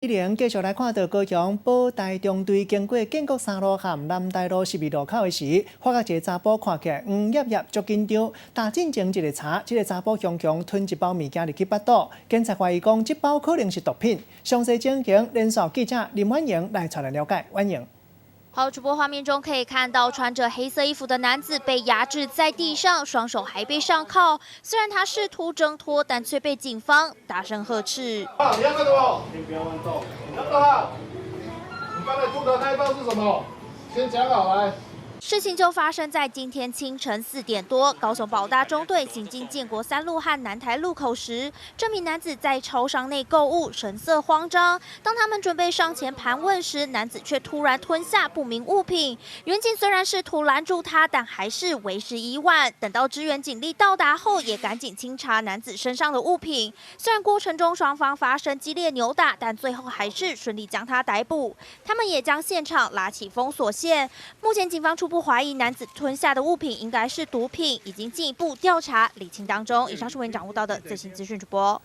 一繼續來看到高雄保大中隊經過建國三路和南大路十字路口的時，發覺一個查埔看起來黃曄曄足緊張，但進前一个查，這个查埔雄雄吞一包物件入去腹肚，警察懷疑講這包可能是毒品。詳細情形，連線記者林婉瑩來帶來了解。婉瑩。好，主播畫面中可以看到，穿着黑色衣服的男子被壓制在地上，雙手還被上銬。雖然他試圖掙脫，但卻被警方大聲呵斥。啊，你要幹什麼？你不要亂動。你要幹嘛？你剛才吐的那一包是什麼？先講好來。事情就發生在今天清晨4點多，高雄保大中隊行經建國三路和南台路口時，這名男子在超商內購物，神色慌張。當他們準備上前盤問時，男子卻突然吞下不明物品。員警雖然試圖攔住他，但還是為時已晚。等到支援警力到達後，也趕緊清查男子身上的物品。雖然過程中雙方發生激烈扭打，但最後還是順利將他逮捕。他們也將現場拉起封鎖線。目前警方初步懷疑男子吞下的物品應該是毒品，已經進一步調查釐清當中。以上是為你掌握到的最新資訊，主播。